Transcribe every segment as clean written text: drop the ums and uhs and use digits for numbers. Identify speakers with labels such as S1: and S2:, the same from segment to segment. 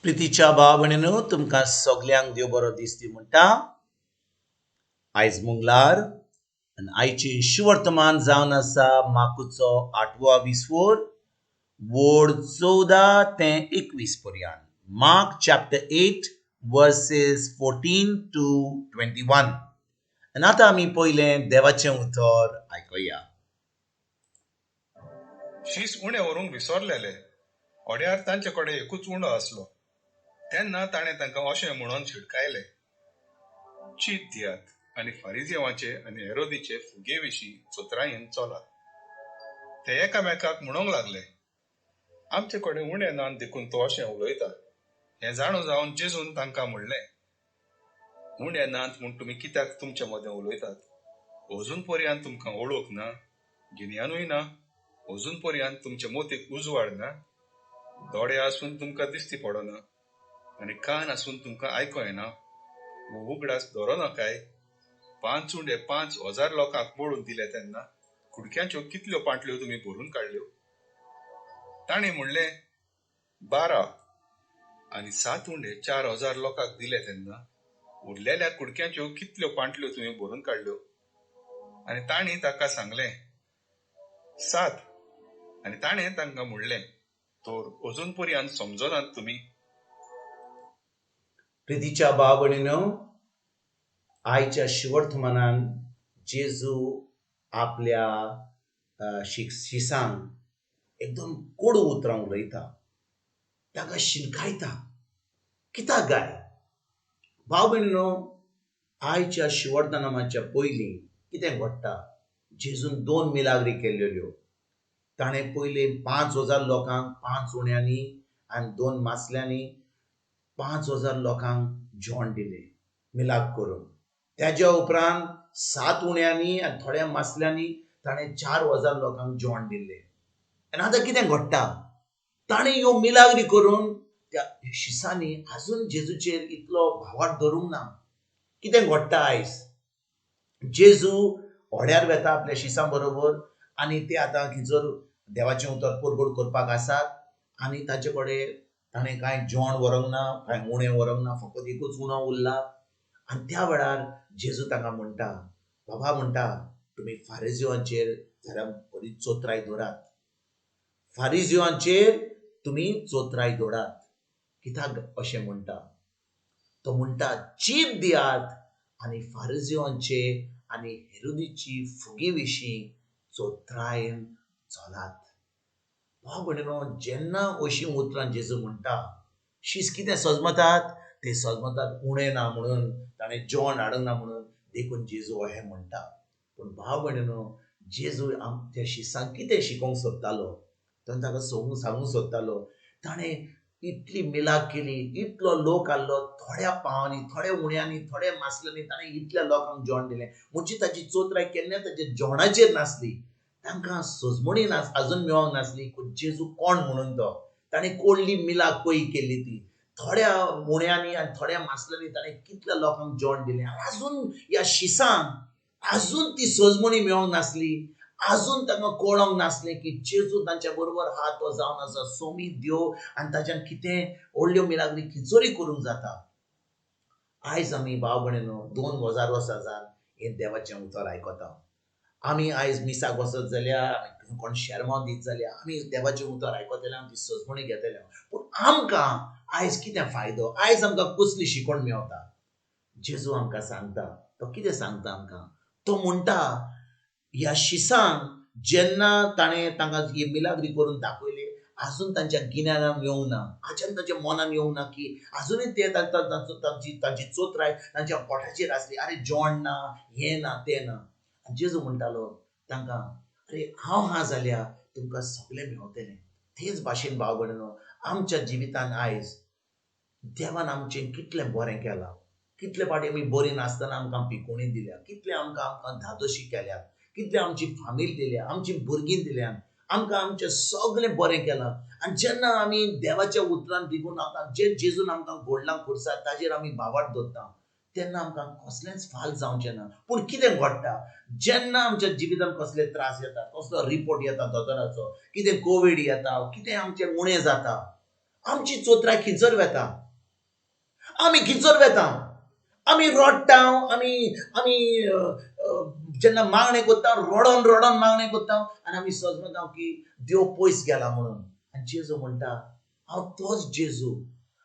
S1: प्रितीच्या भाव भयणीनो, तुमकां सगल्यांक देव बरो दीस दी म्हणटा. आयज मंगळार आनी आयचें शुवर्तमान जावन आसा माकुचो आठवो विसवोर वोड 14 ते 21 पर्यंत. Mark chapter 8 verses 14 to 21. आनी आतां आमी पयलें देवाचें उतर आयकुया.
S2: शीस उणें व्हरूंक विसरलेले. ओड्यार तांचे कडेन एकूच उंडो आसलो. तेन्ना ताणें तांकां अशें म्हणून शिटकायले, चीत दियात आनी फारिजेवांचे आनी हेरोदीचे फुगे विशीं चतुरायेन चलात. ते एकामेकाक म्हणूंक लागले, आमचे कडेन उणें नात देखून तो अशें उलयता. हें जाणू जावन जेजून तांकां म्हणलें, उणें नात म्हूण तुमी कित्याक तुमचे मदें उलयतात? अजून पर्यंत तुमकां ओळख ना, गिन्यानूय ना, अजून पर्यंत तुमचे मोतीक उजवाड ना. दोळे आसून तुमकां दिश्टी पडना आनी कान आसून तुमकां आयको येना. वो उगडास दवरना काय? 5 उंडे 5000 लोकांक मोडून दिले तेन्ना कुडक्यांच्यो कितल्यो पांटल्यो तुमी भरून काडल्यो? ताणें म्हणलें, 12. आनी 7 उंडे 4000 लोकांक दिले तेन्ना उरलेल्या कुडक्यांच्यो कितल्यो पांटल्यो तुमी भरून काडल्यो? आनी तांणी ताका सांगलें, 7. आनी ताणें तांकां म्हणलें, तर अजून पर्यंत समजनात तुमी?
S1: प्रितीच्या भाव भयणीनो, आयच्या शिवर्तमानान जेजू आपल्या शिसांक एकदम कोडू उतरां उलयता, ताका शिणकायता. कित्याक गाय भाव भयणीनो? आयच्या शिवर्तनामाच्या पयलीं कितें घडटा? जेजून 2 मिलाग्री केल्ल्यो. ताणें पयलीं 5000 लोकांक 5 उण्यांनी आनी 2 मासल्यांनी 5000 लोकांक जेवण दिलें मिलाग करून. त्याच्या उपरांत 7 उण्यांनी आनी थोड्या मासल्यांनी ताणें 4000 लोकांक जेवण दिल्लें. आनी आतां कितें घडटा? ताणें ह्यो मिलाग्री करून त्या शिसांनी आजून जेजूचेर इतलो भावार्थ धरूंक ना. कितें घडटा आयज? जेजू होड्यार वेता आपल्या शिसां बरोबर आनी ते आतां खंयसर देवाचें उतर परगट करपाक आसात आनी ताचे कडेन ताणें कांय जेवण व्हरूंक ना, कांय उणें व्हरूंक ना, फकत एकूच उणो उरला. आनी त्या वेळार जेजू तांकां म्हणटा, बाबा म्हणटा, तुमी फारिजिवांचेर जरा बरी चोत्राय दवरात, फारिजिवांचेर तुमी चोत्राय दवरात. कित्याक अशें म्हणटा? तो म्हणटा, चीत दियात आनी फारिजिवांचे आनी हेरोदीची फुगे विशीं चोत्रायेन चलात. भाव भयणीनो, जेन्ना अशीं उतरां जेजू म्हणटा, शीस कितें सजमतात? ते सजमतात उणें ना म्हणून, ताणें जेवण हाडूंक ना म्हणून, देखून जेजू अहें म्हणटा. पूण भाव भयणीनो, जेजू त्या शिसांक कितें शिकोवंक सोदतालो? तो ताका सांगूंक सोदतालो, ताणें इतली मिलाग केली, इतलो लोक आहलो, थोड्या पावांनी, थोड्या उण्यांनी, थोड्या मासल्यांनी ताणें इतल्या लोकांक जेवण दिलें. म्हणजे ताची चोत्राय केन्ना ताच्या जेवणाचेर नासली, तांकां सजमणी आजून मेळोंक नासली जेजू कोण म्हणून. तो ताणें कोडली मिलाग पळय केल्ली ती, थोड्या उण्यांनी आनी थोड्या मासल्यांनी ताणें कितल्या लोकांक जेवण दिलें. आजून ह्या शिसांक आजून ती सजमणी मेळोंक नासली, आजून तांकां कळोंक नासलें की जेजू तांच्या बरोबर आहा, तो जावन आसा सोमी देव आनी ताच्यान कितें व्हडल्यो मिलाग्री खिचोरी करूंक जाता. आयज आमी भाव भयणीनो 2000 वर्सां जावन हें देवाचें उतर आयकता. आमी आयज मिसाक वचत जाल्यार, आमी कोण शेरमांव दीत जाल्यार आमी देवाचें उतर आयकतले, आमी ती सजमणी घेतले. पूण आमकां आयज कितें फायदो? आयज आमकां कसली शिकवण मेवता? जेजू आमकां सांगता. तो कितें सांगता आमकां? तो म्हणटा, ह्या शिसांक जेन्ना ताणें तांकां ही मिलाग्री करून दाखयली, आजून तांच्या गिन्यानान येवंक ना, आजून तांच्या मनान येवंक ना की आजुनूय ते तांची चोत्राय तांच्या पोटाचेर आसली, आरे जेवण ना, हें ना, तें ना. आनी जेजू म्हणटालो तांकां, अरे हांव आहा जाल्यार तुमकां सगळें मेवतलें. तेच भाशेन भाव भयणीनो, आमच्या जिवितान आयज देवान आमचें कितलें बरें केलां, कितले फावटी आमी बरीं नासतना आमकां पिकोवणी दिल्या, कितले आमकां आमकां धादोशी केल्यात, कितले आमची फामील दिल्या, आमची भुरगीं दिल्या, आमकां आमचें सगळें बरें केलां. आनी जेन्ना आमी देवाच्या उतरान रिगून आमकां जे जेजून आमकां घोडलां खुर्सार ताजेर आमी भावार्थ दवरता, तेन्ना आमकां कसलेंच फाल जावचें ना. पूण कितें घडटा? जेन्ना आमच्या जिवितांत कसले त्रास येता, कसलो रिपोर्ट येता दोतोराचो, कितें कोवीड येता, कितें आमचें उणें जाता, आमची चोत्राय खिंचर वेता, आमी खिंचर वेता, आमी रडटा, आमी आमी जेन्ना मागणें करता रडोन रडोन मागणें करता आनी आमी सजमता की देव पयस गेला म्हणून. आनी जेजू म्हणटा हांव तोच जेजू,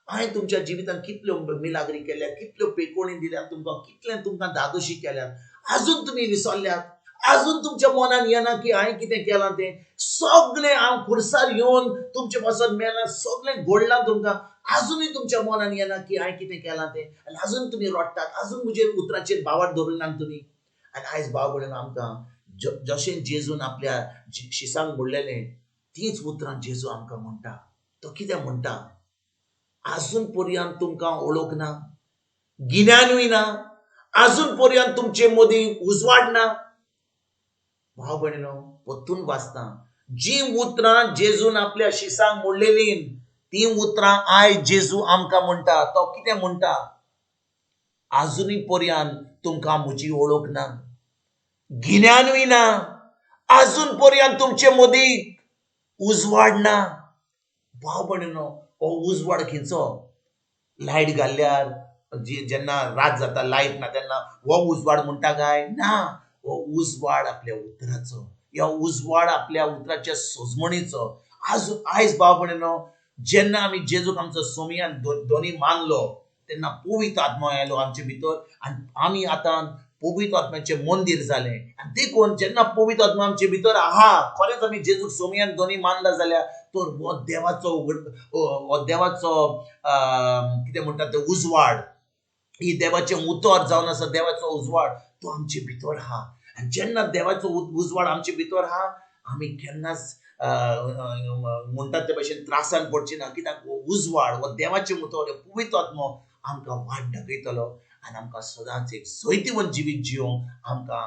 S1: हांवें तुमच्या जिवितांत कितल्यो मिलाग्री केल्या, कितल्यो पेकोणी दिल्या तुमकां, कितलें तुमकां धादोशी केल्यात, आजून तुमी विसरल्यात, आजून तुमच्या मनान येना की हांवें कितें केलां तें. सगळें हांव खुर्सार येवन तुमचे पासत मेलां, सगळें घडलां तुमकां, आजुनूय तुमच्या मनान येना की हांवें कितें केलां तें. आनी आजून तुमी रडटात, आजून म्हजेर उतराचेर भावार्थ दवरिनात तुमी. आनी आयज भाव भयणीनो आमकां जशें जेजून आपल्या शिसांक म्हणलेलें तीच उतरां जेजू आमकां म्हणटा. तो कितें म्हणटा? आजून पर्यंत तुमकां वळख ना, गिन्यानूय ना, आजून पर्यंत तुमचे मदीं उजवाड ना. भाव भयणीनो परतून वाचता, जी उतरां जेजून आपल्या शिसांक म्हणलेलीं तीं उतरां आयज जेजू आमकां म्हणटा. तो कितें म्हणटा? आजुनूय पर्यंत तुमकां म्हजी वळख ना, गिन्यानूय ना, आजून पर्यंत तुमचे मदीं उजवाड ना. भाव भयणीनो हो उजवाड खंयचो? लायट घाल्यार जेन्ना रात जाता लायट ना तेन्ना हो उजवाड म्हणटा काय ना? हो उजवाड आपल्या उतराचो, ह्या उजवाड आपल्या उतराच्या सजमणीचो. आज आयज भाव भयणीनो जेन्ना आमी जेजूक आमचो सोमयान दोनी मानलो तेन्ना पवित्र आत्मो आयलो आमचे भितर आनी आमी आतां पवित्र आत्म्याचें मंदीर जालें. आनी देखून जेन्ना पवित्र आत्मा आमचे भितर आहा, खरेंच आमी जेजूक सोमयान दोनी मानला जाल्यार तर हो देवाचो हो देवाचो कितें म्हणटा ते उजवाड, ही देवाचें उतर जावन आसा, देवाचो उजवाड तो आमचे भितर आहा. आनी जेन्ना देवाचो उजवाड आमचे भितर आहा आमी केन्नाच म्हणटात ते भशेन त्रासान पडची ना. कित्याक हो उजवाड, हो देवाचें उतर, हो पवित्र आत्मो आमकां वाट दाखयतलो आनी आमकां सदांच एक जैतिवंत जिवीत जिवंक आमकां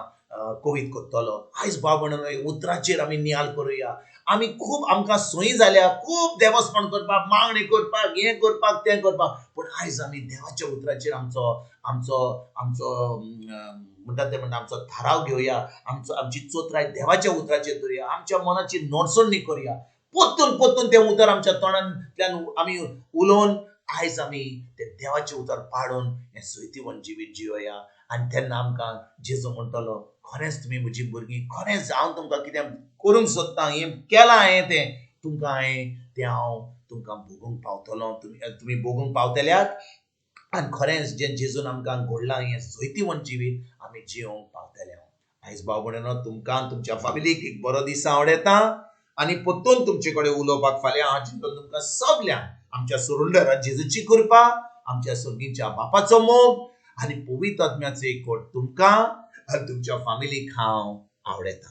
S1: कवीत करतलो. आयज भाव भयणीनो उतराचेर आमी नियाळ करुया. आमी खूब आमकां सोयी जाल्या खूब देवस्पण करपाक, मागणी करपाक, हें करपाक, तें करपाक, पूण आयज आमी देवाच्या उतराचेर आमचो आमचो आमचो म्हणटा ते म्हणटा आमचो थाराव घेवया, आमचो आमची चोत्राय देवाच्या उतराचेर दवरुया, आमच्या मनाची नोडसणी करुया, परतून परतून तें उतर आमच्या तोंडांतल्यान आमी उलोवन आयज आमी तें देवाचें उतर पाडून हें जैतिवंत जिवीत जियोया. आनी तेन्ना आमकां जेजू म्हणटलो खरेंच तुमी म्हजी भुरगीं, खरेंच हांव तुमकां कितें करूंक सोदतां, हें केलां हांवें तें तुमकां हांवें तें हांव तुमकां भोगूंक पावतलो, तुमी भोगूंक पावतल्यात. आनी खरेंच जें जेजून आमकां घडलां हें जैतिवंत जिवीत आमी जियोंक पावतले. आयज भाव भयणीनो तुमकां तुमच्या फामिलीक एक बरो दीस आवडटा आनी परतून तुमचे कडेन उलोवपाक फाल्यां हांव चिंतून तुमकां सगल्यांक आमच्या सुरुंडरा जेजूची कृपा, आमच्या सर्गीच्या बापाचो मोग आनी पवित्र आत्म्याचो एकवट तुमकां आनी तुमच्या फामिलीक हांव आवडटा.